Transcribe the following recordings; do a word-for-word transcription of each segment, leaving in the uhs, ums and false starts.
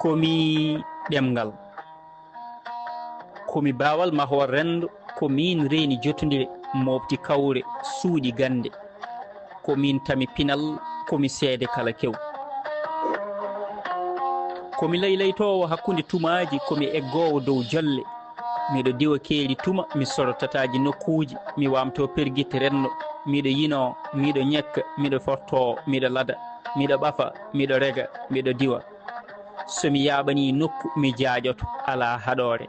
Ko mi ɗemngal. Ko mi baawal mahowal renndo. Ko miin reeni jotondire, mooɓti kawre, suuɗi gannde. Ko miin tami pinal, ko mi seede kala kew. Ko mi laylaytoowo hakkunde tumaaji, ko mi eggoowo dow jolle. Miɗo diwa keeri tuma, mi soro tataaji nokkuuji, mi waamtoo pergitte renndo. Miɗo yinoo, miɗo ñekka, miɗo fortoo, miɗo lada, miɗo ɓafa, miɗo rega, miɗo diwa. So mi yaaɓanii nokku, mi jaaƴoto, alaa haɗoore.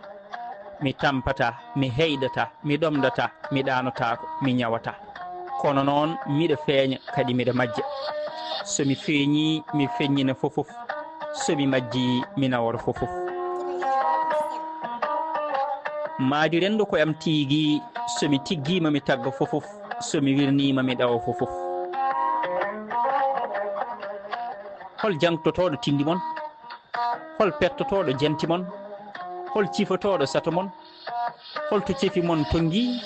Mi tampataa, mi heyɗataa, mi ɗomɗataa, mi ɗaanotaako, mi ñawataa. Kono noon, miɗo feeña, kadi miɗo majja. So mi feeñii, mi feññina fof fof. So mi majjii, mi nawora fof fof. Maadi renndo ko am tigi, so mi tiggiima, mi tagga fof fof. So mi wirniima, mi ɗawa fof fof. Hol jangtotooɗo tindi mon? Hol pettotooɗo janti mon? Hol cifotooɗo sato mon? Hol to cefi mon tonngi?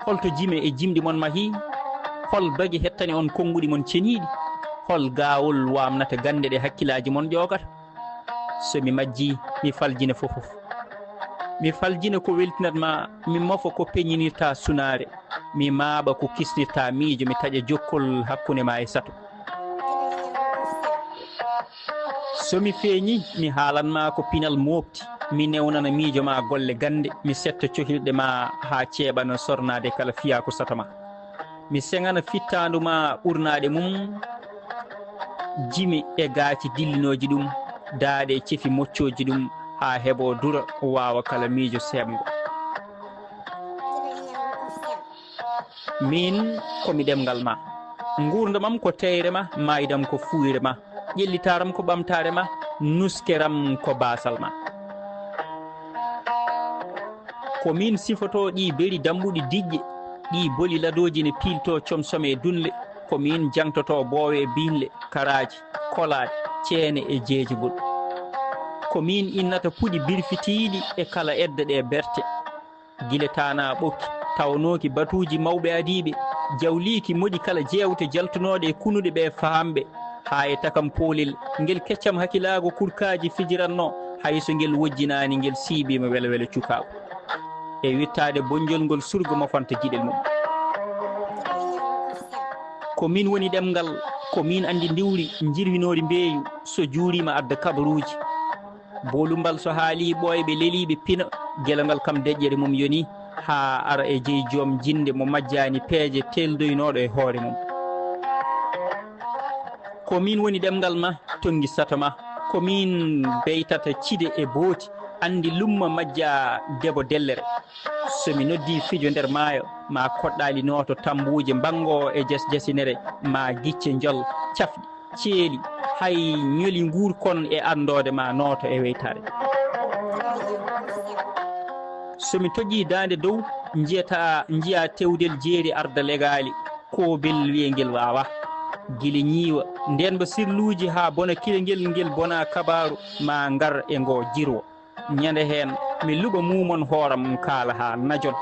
Hol to jime e jimɗi mon mahi? Hol bagi hettani on konnguɗi mon ceniiɗi? Hol gaawol waamnata gannde ɗe hakkilaaji mon ƴoogata? So mi majjii, mi faljina fof fof. Mi faljina ko weltinat ma, mi mofa ko peññinirta sunaare. Mi maaɓa ko kisnirta miijo, mi taƴa jokkol hakkunde ma e sato. So mi feeñi, mi haalan ma ko pinal mooɓti, mi newnana miijo ma golle gannde, mi setta cohirɗe ma haa ceeɓana sornaade kala fiyaaku sato ma. Mi seŋana fittaandu ma ɓurnaaɗe mum, jimi e gaaci dillinooji ɗum, daaɗe e cefi moccooji ɗum, haa heɓo dura, waawa kala miijo seeɓngo. Miin ko mi ɗemngal ma. Nguurndam am ko teyre ma, maaydam ko fuuyre ma. Ƴellitaaram ko ɓamtaare ma, nuskeram ko baasal ma. Ko miin sifotoo ɗii beri dambuɗi diƴƴe, ɗii boli ladooji ne piiltoo comsome e dunle. Ko miin jaŋtotoo boowe e biinle, karaaji, kolaaɗe, ceene e jeejibol. Ko miin innata puɗi birfitiiɗi e kala edda ɗe berte. Gila taanaa ɓokki, tawnooki batuuji mawɓe adiiɓe, jawliiki moɗi kala jeewte jaltunooɗe e kunuɗe ɓe faamɓe, haa e takam poolel, ngel keccam hakilaago kurkaaji fijirannoo, hay so ngel wojjinaani, ngel siiɓiima welo welo cukaagu. E wittaade bonjol ngol surgo mofanta giɗel mum. Ko miin woni ɗemngal, ko miin anndi ndiwri, njirwinoori mbeeyu, so juuriima adda kabaruuji. Boolumbal so haalii ɓooyɓe leliiɓe pina, gelongal kam deƴƴere mum yoni, haa ara e jeyi joom jinnde mo majjaani peeje teeldoynooɗo e hoore mum. Ko miin woni ɗemngal ma, tonngi sato ma. Ko miin beytata cide e booti, anndi lumma majja debo dellere. So mi noddii fijo nder maayo, ma koɗɗaali nooto tambuuje mbanngoo e jas-, jasinere, ma gicce njol cafɗi. Ceeli, hay ñoli nguurkon e anndoode ma nooto e weytaare. So mi toƴƴii daande dow, njiyata, njiyaa tewdel jeeri arda legaali, koobel wiye ngel waawaa. Gila ñiiwa, ndeen ba sirluuji haa bona kirengel, ngel bona kabaaru, ma ngar e ngoo jirwo. Ñande heen, mi luɓa muumon hooram kaala haa najon.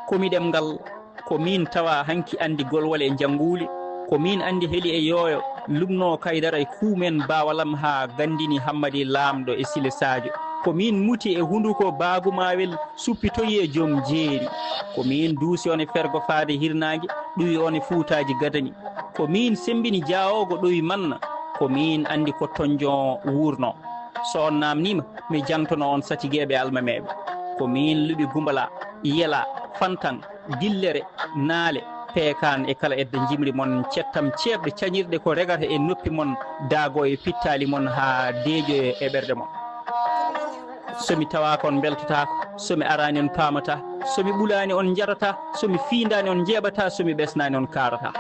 Ko mi ɗemngal, ko miin tawa hanki anndi golwal e njannguuli, ko miin anndi heli e yooyo, luɓnoo kaydara e kuumen baawalam haa ganndini Hammadi Laamɗo e Sile Saajo. Ko miin muti e hunduko Baagu Maawel, suppitoyi e joom jeeri. Ko miin duusi on e fergo faade hirnaange, ɗuwi on e fuutaaji gadani. Ko miin semmbini jaawoogo ɗowi manna. Ko miin anndi ko toñjo wuurnoo. So on naamniima, mi jaŋtono on satigeeɓe almameeɓe. Ko miin luɓi Gumbala, Yela, Fantaŋ, Dillere, Naale, Peekaan e kala edda njimri mon, cettam ceeɓɗe cañirɗe ko regata e noppi mon, daago e pittaali mon haa deeƴoyo e ɓerɗe mon. So mi tawaaka on mbeltotaako, so mi araani on paamataa, so mi ɓulaani on njarataa, so mi fiindaani on njeeɓataa, so mi ɓesnaani on kaarataa.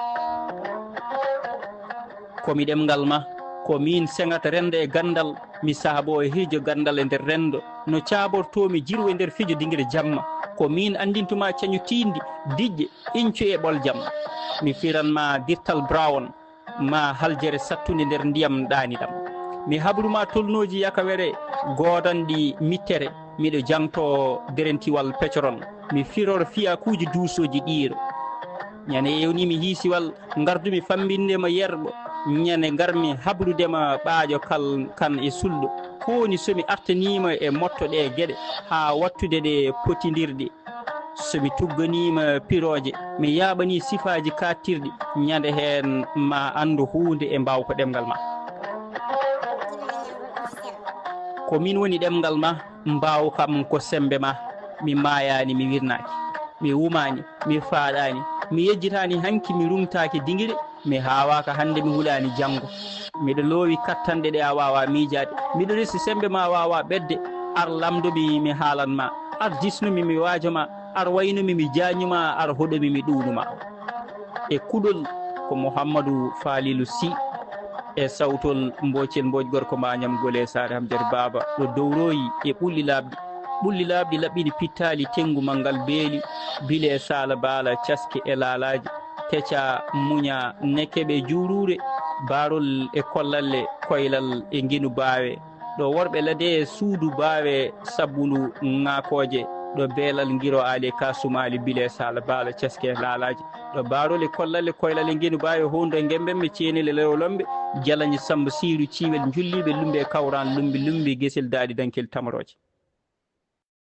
Ko mi ɗemngal ma, ko miin seŋata renndo e ganndal, mi saaboo e hijo ganndal e nder renndo, no caabortoomi jirwe nder fijo dingire jamma. Ko miin anndintuma cañu tiiɗndi, diƴƴe, incu e ɓoljam. Mi firan ma dirtal Brown, ma haljere sattunde nder ndiyam ɗaaniɗam. Mi habru ma tolnooji yakawere goodanɗi mittere, miɗo jaŋto derentiwal pecorol. Mi firor fiyakuuji duusooji ɗiiro. Ñande yewnimi hiisiwal, ngardumi fammbinde mo yerɓo. Ñande ngarmi habrude ma ɓaaƴo kal kan e sulɗo. Ko woni so mi artaniima e motto ɗee geɗe haa wattude ɗe potindirɗe? So mi tugganiima pirooje, mi yaaɓanii sifaaji kaaɗtirɗi, ñande heen ma anndu huunde e mbaawka ɗemngal ma. Ko min woni ɗemngal ma, mbaaw kam ko semmbe ma. Mi maayaani, mi wirnaaki, mi wumaani, mi faaɗaani, mi yejjitaani hanki, mi ruŋtaaki diŋire, mi haawaaka hannde, mi hulaani janngo. Miɗo loowi kattanɗe ɗe a waawaa miijaade. Miɗo resi semmbe ma waawaa ɓetde. Ar lamndo mi, mi haalan ma. Ar disnu mi, mi waajo ma. Ar waynu mi, mi jaañu ma. Ar hoɗo mi, mi ɗuwnu ma. E kuɗol ko Muhammadu Faalilu Si. E sawtol Mboocel Mbooc gorko Maañam Gole Saare Hamjat Baaba ɗo dowroyi e ɓulli laaɓɗi. Ɓulli laaɓɗi laɓɓini pittaali tenngumal ngal beeli, bile e saala baala caske e laalaaji, teca muña nekeɓe juuruure, baarol e kollalle koylal e ngenu baawe. Ɗo worɓe lade e suudu baawe sabbundu ŋaakooje, ɗo beelal ngiro aali e kaasumaali bile e saala baala caske e laalaaji. Ɗo baarol e kollalle koylal e ngenu baawe hondu e ngembemme ceenel e lewlombe, jalañi samba siiru ciiwel njulliiɓe lumbe e kawran lumbi lumbi gesel daaɗi dankel tamarooje.